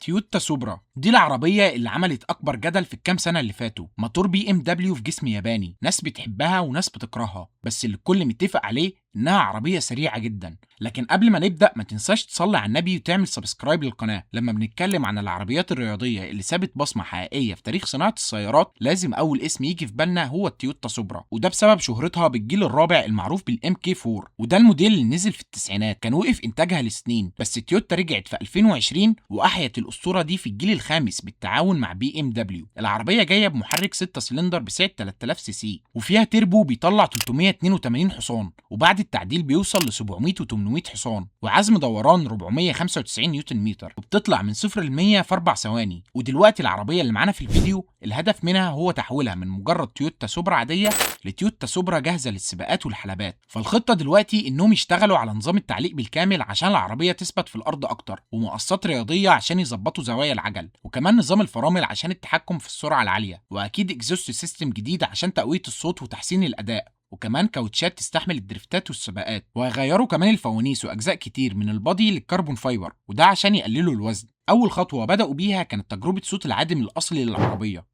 تويوتا سوبرا دي العربية اللي عملت أكبر جدل في الكام سنة اللي فاتوا. موتور BMW في جسم ياباني، ناس بتحبها وناس بتكرهها، بس اللي الكل متفق عليه إنها عربية سريعة جدا. لكن قبل ما نبدأ ما تنساش تصلي على النبي وتعمل subscribe للقناة. لما بنتكلم عن العربيات الرياضية اللي سابت بصمة حقيقية في تاريخ صناعة السيارات، لازم أول اسم يجي في بالنا هو التويوتا سوبرا، وده بسبب شهرتها بالجيل الرابع المعروف بال MK 4، وده الموديل اللي نزل في التسعينات، كان وقف إنتاجها لسنين، بس تويوتا رجعت في 2020 وأحيت الأسطورة دي في الجيل الخامس بالتعاون مع BMW. العربية جاية بمحرك 6 سلندر بسعة 3000 سي سي، وفيها تربو بيطلع 382 حصان، وبعد التعديل بيوصل ل 700 و800 حصان، وعزم دوران 495 نيوتن متر، وبتطلع من 0 ل 100 في 4 ثواني. ودلوقتي العربية اللي معانا في الفيديو الهدف منها هو تحويلها من مجرد تويوتا سوبرا عادية لتويوتا سوبرا جاهزة للسباقات والحلبات. فالخطة دلوقتي انهم يشتغلوا على نظام التعليق بالكامل عشان العربية تثبت في الارض اكتر، ومقصات رياضية عشان يظبطوا زوايا العجل، وكمان نظام الفرامل عشان التحكم في السرعة العالية، واكيد exhaust system جديد عشان تقوية الصوت وتحسين الاداء، وكمان كاوتشات تستحمل الدريفتات والسباقات. وهيغيروا كمان الفوانيس واجزاء كتير من ال body لل carbon fiber، وده عشان يقللوا الوزن. اول خطوة بدأوا بيها كانت تجربة صوت العادم الاصلي للعربية.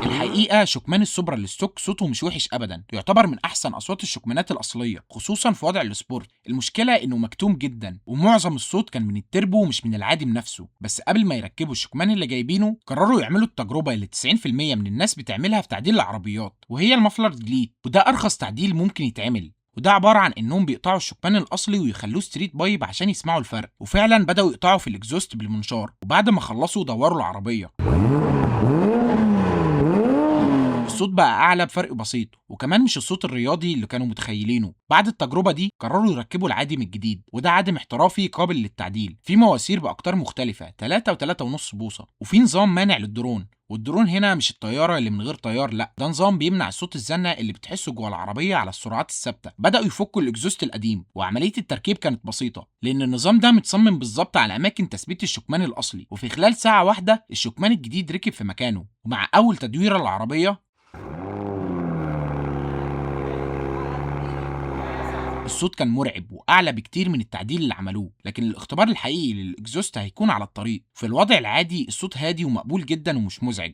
الحقيقة شكمان السوبرا ال stock صوته مش وحش ابدا، يعتبر من احسن اصوات الشكمانات الاصلية، خصوصا في وضع ال sport. المشكلة انه مكتوم جدا، ومعظم الصوت كان من التربو ومش من العادم نفسه. بس قبل ما يركبوا الشكمان اللي جايبينه قرروا يعملوا التجربة اللي 90% من الناس بتعملها في تعديل العربيات، وهي ال muffler delete، وده ارخص تعديل ممكن يتعمل. وده عبارة عن انهم بيقطعوا الشكمان الاصلي ويخلوه straight pipe عشان يسمعوا الفرق. وفعلا بدأوا يقطعوا في ال exhaust بالمنشار، وبعد ما خلصوا دوروا العربية، الصوت بقى اعلى بفرق بسيط، وكمان مش الصوت الرياضي اللي كانوا متخيلينه. بعد التجربة دي قرروا يركبوا العادم الجديد، وده عادم احترافي قابل للتعديل، في مواسير باقطار مختلفة 3 و3.5 بوصة، وفي نظام مانع لل drone. وال drone هنا مش الطيارة اللي من غير طيار، لا، ده نظام بيمنع صوت الزنة اللي بتحسه جوه العربية على السرعات الثابتة. بدأوا يفكوا ال exhaust القديم، وعملية التركيب كانت بسيطة لأن النظام ده متصمم بالظبط على أماكن تثبيت الشكمان الأصلي، وفي خلال ساعة واحدة الشكمان الجديد ركب في مكانه. ومع أول تدويرة العربية الصوت كان مرعب واعلى بكتير من التعديل اللي عملوه. لكن الاختبار الحقيقي لل exhaust هيكون على الطريق. في الوضع العادي الصوت هادي ومقبول جدا ومش مزعج،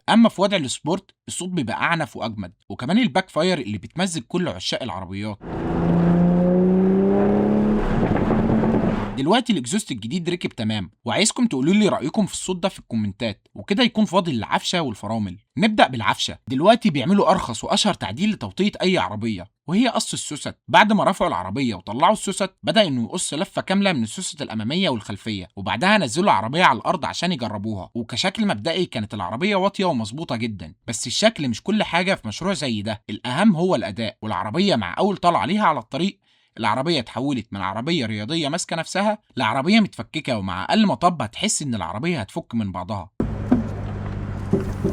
اما في وضع ال sport الصوت بيبقى اعنف واجمد، وكمان ال backfire اللي بتمزج كل عشاق العربيات. دلوقتي ال exhaust الجديد ركب تمام، وعايزكم تقولوا لي رايكم في الصوت ده في الكومنتات. وكده يكون فاضل العفشه والفرامل. نبدا بالعفشه. دلوقتي بيعملوا ارخص واشهر تعديل لتوطية اي عربية، وهي قص السوست. بعد ما رفعوا العربية وطلعوا السوست، بدا انه يقص لفه كاملة من السوست الامامية والخلفيه، وبعدها نزلوا العربية على الارض عشان يجربوها. وكشكل مبدئي كانت العربية واطية ومظبوطه جدا، بس الشكل مش كل حاجة في مشروع زي ده، الاهم هو الاداء. والعربية مع اول طلعه ليها على الطريق، العربية اتحولت من عربية رياضية ماسكة نفسها لعربية متفككة، ومع أقل مطب هتحس إن العربية هتفك من بعضها.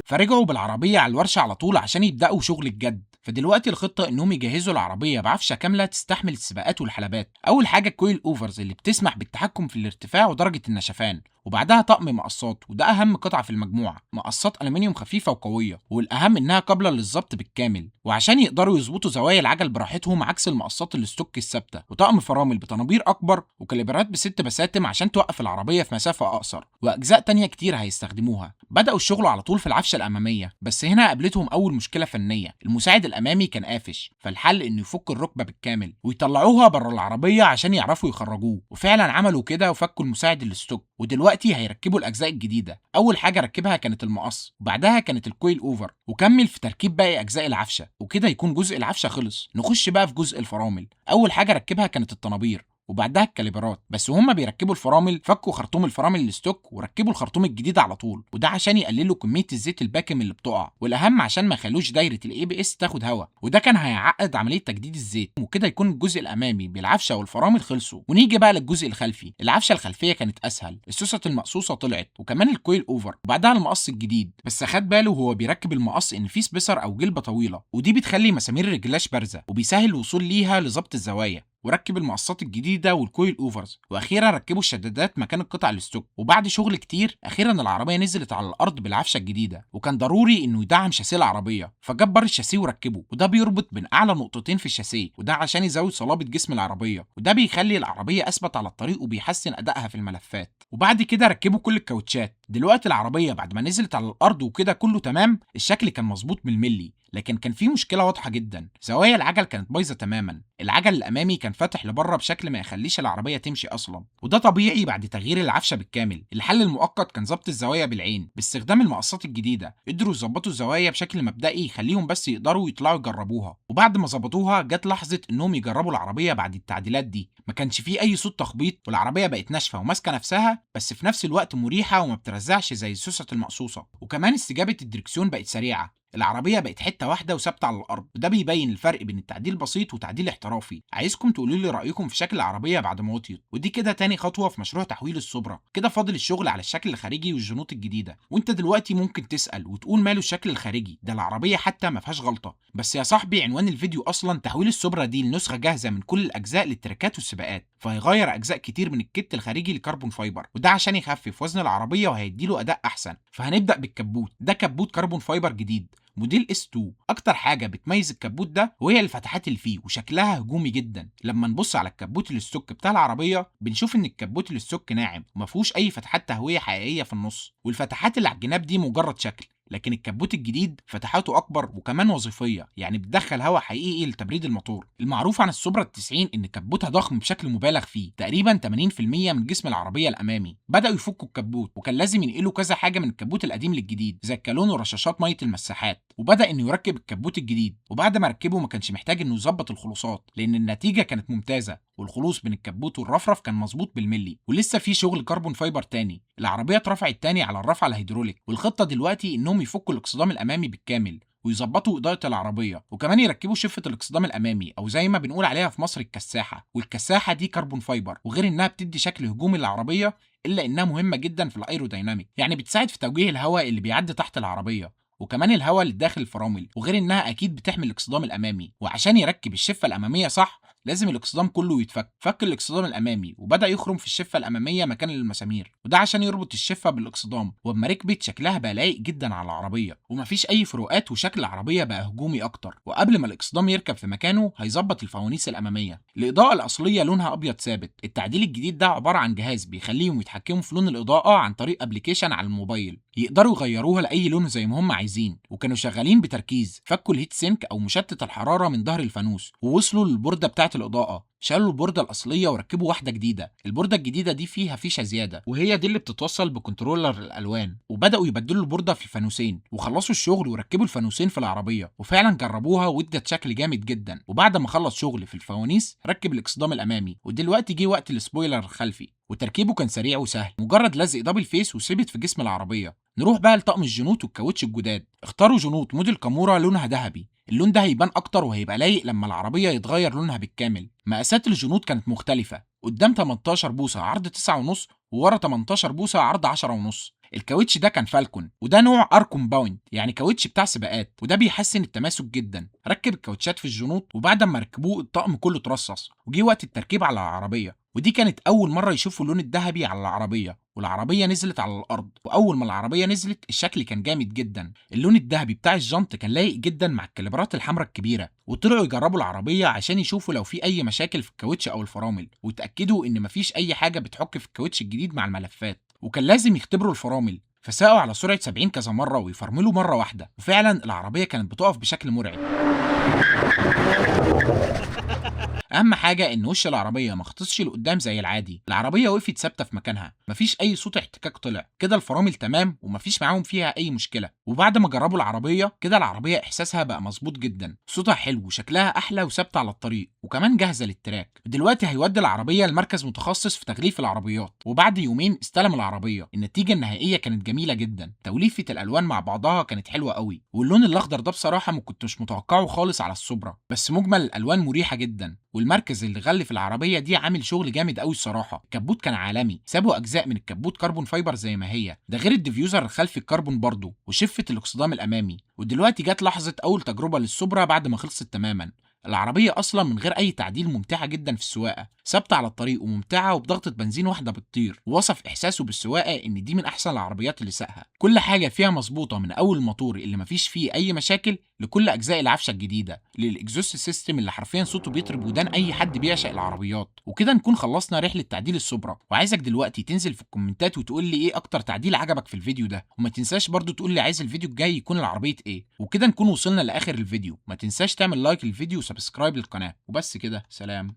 فرجعوا بالعربية على الورشة على طول عشان يبدأوا شغل الجد. فدلوقتي الخطة إنهم يجهزوا العربية بعفشة كاملة تستحمل السباقات والحلبات. أول حاجة ال coil overs اللي بتسمح بالتحكم في الارتفاع ودرجة النشفان، وبعدها طقم مقصات، وده أهم قطعة في المجموعة، مقصات ألمنيوم خفيفة وقوية، والأهم إنها قابلة للظبط بالكامل، وعشان يقدروا يظبطوا زوايا العجل براحتهم عكس المقصات ال stock الثابتة. وطقم فرامل بطنابير أكبر وكاليبرات ب6 بساتم عشان توقف العربية في مسافة أقصر، وأجزاء تانية كتير هيستخدموها. بدأوا الشغل على طول في العفشة الأمامية، بس هنا قابلتهم أول مشكلة فنية، المساعد الأمامي كان قافش، فالحل إنه يفك الركبة بالكامل ويطلعوها بره العربية عشان يعرفوا يخرجوه. وفعلا عملوا كده وفكوا المساعد ال stock، ودلوقتي هيركبوا الأجزاء الجديدة. أول حاجة ركبها كانت المقص، وبعدها كانت ال coil over، وكمل في تركيب باقي أجزاء العفشة، وكده يكون جزء العفشة خلص. نخش بقى في جزء الفرامل. أول حاجة ركبها كانت الطنابير، وبعدها الكاليبرات. بس وهما بيركبوا الفرامل فكوا خرطوم الفرامل ال stock وركبوا الخرطوم الجديد على طول، وده عشان يقللوا كمية الزيت الباكم اللي بتقع، والاهم عشان ما يخلوش دايرة ال ABS تاخد هوا، وده كان هيعقد عملية تجديد الزيت. وكده يكون الجزء الامامي بالعفشه والفرامل خلصوا. ونيجي بقى للجزء الخلفي. العفشه الخلفية كانت اسهل، السوست المقصوصه طلعت، وكمان ال coil over، وبعدها المقص الجديد. بس خد باله وهو بيركب المقص ان في spacer او جلبه طويلة، ودي بتخلي مسامير الرجلاش بارزة وبيسهل الوصول ليها لظبط الزوايا. وركب المقصات الجديدة وال coil overs، واخيرا ركبوا الشدادات مكان القطع ال stock. وبعد شغل كتير اخيرا العربية نزلت على الارض بالعفشه الجديدة، وكان ضروري انه يدعم شاسيه العربية، فجاب بار الشاسيه وركبه، وده بيربط بين اعلى نقطتين في الشاسيه، وده عشان يزود صلابة جسم العربية، وده بيخلي العربية اثبت على الطريق وبيحسن ادائها في الملفات. وبعد كده ركبوا كل الكاوتشات. دلوقتي العربية بعد ما نزلت على الارض وكده كله تمام، الشكل كان مظبوط بالملي، لكن كان في مشكلة واضحة جدا، زوايا العجل كانت بايظة تماما. العجل الامامي كان فاتح لبره بشكل ما يخليش العربية تمشي اصلا، وده طبيعي بعد تغيير العفشه بالكامل. الحل المؤقت كان ظبط الزوايا بالعين باستخدام المقصات الجديدة، قدروا يظبطوا الزوايا بشكل مبدئي يخليهم بس يقدروا يطلعوا يجربوها. وبعد ما ظبطوها جت لحظة انهم يجربوا العربية بعد التعديلات دي، ما كانش فيه اي صوت تخبيط، والعربية بقت ناشفة وماسكه نفسها، بس في نفس الوقت مريحه وما بترزعش زي السوسه المقصوصه. وكمان استجابة الدركسيون بقت سريعة، العربية بقت حتة واحدة وثابتة على الأرض، وده بيبين الفرق بين التعديل بسيط وتعديل احترافي. عايزكم تقولوا لي رأيكم في شكل العربية بعد ما وطيت. ودي كده تاني خطوة في مشروع تحويل السوبرا، كده فاضل الشغل على الشكل الخارجي والجنوط الجديدة. وانت دلوقتي ممكن تسأل وتقول ماله الشكل الخارجي ده، العربية حتى ما فيهاش غلطة. بس يا صاحبي عنوان الفيديو أصلا تحويل السوبرا دي لنسخة جاهزة من كل الأجزاء للتراكات والسباقات، فهيغير أجزاء كتير من ال kit الخارجي ل carbon fiber، وده عشان يخفف وزن العربية وهيديله أداء أحسن. فهنبدأ بالكبوت. ده كبوت carbon fiber جديد موديل S2. اكتر حاجة بتميز الكبوت ده وهي الفتحات اللي فيه، وشكلها هجومي جدا. لما نبص على الكبوت ال stock بتاع العربية بنشوف ان الكبوت ال stock ناعم وما فيهوش اي فتحات تهوية حقيقية في النص، والفتحات اللي على الجناب دي مجرد شكل. لكن الكبوت الجديد فتحاته اكبر وكمان وظيفية، يعني بتدخل هواء حقيقي لتبريد الموتور. المعروف عن السوبرا 90 ان كبوتها ضخم بشكل مبالغ فيه، تقريبا 80% من جسم العربية الامامي. بداوا يفكوا الكبوت، وكان لازم ينقلوا كذا حاجة من الكبوت القديم للجديد زي الكالون ورشاشات مية المساحات. وبدا انه يركب الكبوت الجديد، وبعد ما ركبه ما كانش محتاج انه يظبط الخلوصات لان النتيجة كانت ممتازة، والخلوص بين الكبوت والرفرف كان مظبوط بالملي. ولسه في شغل carbon fiber تاني. العربية اترفعت تاني على الرفعة الهيدروليك، والخطه دلوقتي انهم يفكوا الاكسدام الامامي بالكامل ويظبطوا اضاءه العربية، وكمان يركبوا شفه الاكسدام الامامي او زي ما بنقول عليها في مصر الكساحه. والكساحه دي carbon fiber، وغير انها بتدي شكل هجومي للعربية الا انها مهمة جدا في ال aerodynamic، يعني بتساعد في توجيه الهواء اللي بيعدي تحت العربية، وكمان الهواء اللي داخل الفرامل، وغير انها اكيد بتحمي الاكسدام الامامي. وعشان يركب الشفه الامامية صح لازم الاكسدام كله يتفك. فك الاكسدام الامامي وبدا يخرم في الشفه الامامية مكان المسامير، وده عشان يربط الشفه بالاكسدام. واما ركبت شكلها بقى لايق جدا على العربية ومفيش اي فروقات، وشكل العربية بقى هجومي اكتر. وقبل ما الاكسدام يركب في مكانه هيظبط الفوانيس الامامية. الاضاءة الاصلية لونها ابيض ثابت. التعديل الجديد ده عبارة عن جهاز بيخليهم يتحكموا في لون الاضاءة عن طريق application على الموبايل، يقدروا يغيروها لاي لون زي ما هم عايزين. وكانوا شغالين بتركيز، فكوا ال heat sink او مشتت الحرارة من ظهر الفانوس ووصلوا للبورده بتاعه الاضاءة. شالوا البورده الاصلية وركبوا واحدة جديدة. البورده الجديدة دي فيها فيشه زيادة، وهي دي اللي بتتوصل ب controller الالوان. وبداوا يبدلوا البورده في الفانوسين، وخلصوا الشغل وركبوا الفانوسين في العربية، وفعلا جربوها وادت شكل جامد جدا. وبعد ما خلص شغل في الفوانيس ركب الاكسدام الامامي، ودلوقتي جه وقت ال spoiler الخلفي، وتركيبه كان سريع وسهل، مجرد لزق double face وثبت في جسم العربية. نروح بقى لطقم الجنوط والكاوتش الجداد. اختاروا جنوط موديل كامورا لونها ذهبي، اللون ده هيبان اكتر وهيبقى لايق لما العربية يتغير لونها بالكامل. مقاسات الجنوط كانت مختلفة، قدام 18 بوصه عرض 9.5، وورا 18 بوصه عرض 10.5. الكاوتش ده كان فالكون، وده نوع R compound، يعني كاوتش بتاع سباقات، وده بيحسن التماسك جدا. ركب الكاوتشات في الجنوط، وبعد ما ركبوه الطقم كله اترصص، وجي وقت التركيب على العربية. ودي كانت اول مرة يشوفوا اللون الذهبي على العربية، والعربية نزلت على الارض. واول ما العربية نزلت الشكل كان جامد جدا. اللون الذهبي بتاع الجنط كان لايق جدا مع الكاليبرات الحمراء الكبيرة. وطلعوا يجربوا العربية عشان يشوفوا لو في اي مشاكل في الكاوتش او الفرامل، وتاكدوا ان مفيش اي حاجة بتحك في الكاوتش الجديد مع الملفات. وكان لازم يختبروا الفرامل، فساقوا على سرعة 70 كذا مرة ويفرملوا مرة واحدة، وفعلا العربية كانت بتقف بشكل مرعب. اهم حاجة ان وش العربية ما خطسش لقدام زي العادي، العربية وقفت ثابتة في مكانها، مفيش اي صوت احتكاك طلع كده، الفرامل تمام ومفيش معاهم فيها اي مشكلة. وبعد ما جربوا العربية كده العربية احساسها بقى مظبوط جدا، صوتها حلو وشكلها احلى وثابتة على الطريق، وكمان جاهزة لل track. دلوقتي هيودي العربية لمركز متخصص في تغليف العربيات، وبعد يومين استلم العربية. النتيجة النهائية كانت جميلة جدا، توليفة الالوان مع بعضها كانت حلوة قوي، واللون الاخضر ده بصراحة ما كنتش متوقعه خالص على السوبرا، بس مجمل الالوان مريحه جدا. والمركز اللي غلف العربية دي عامل شغل جامد قوي الصراحة. الكبوت كان عالمي، سابوا اجزاء من الكبوت carbon fiber زي ما هي، ده غير ال diffuser الخلفي الكربون برضه، وشفه الاكسدام الامامي. ودلوقتي جت لحظة اول تجربه للسوبرا بعد ما خلصت تماما. العربية اصلا من غير اي تعديل ممتعة جدا في السواقة، ثابتة على الطريق وممتعة، وبضغطه بنزين واحدة بتطير. ووصف احساسه بالسواقه ان دي من احسن العربيات اللي ساقها. كل حاجة فيها مظبوطة، من اول الموتور اللي مفيش فيه اي مشاكل، لكل اجزاء العفشه الجديدة، لل exhaust system اللي حرفيا صوته بيطرب ودان اي حد بيعشق العربيات. وكده نكون خلصنا رحله تعديل السوبرا، وعايزك دلوقتي تنزل في الكومنتات وتقول لي ايه اكتر تعديل عجبك في الفيديو ده، وما تنساش برضو تقول لي عايز الفيديو الجاي يكون العربية ايه. وكده نكون وصلنا لاخر الفيديو، ما تنساش تعمل like للفيديو و subscribe للقناة، وبس كده، سلام.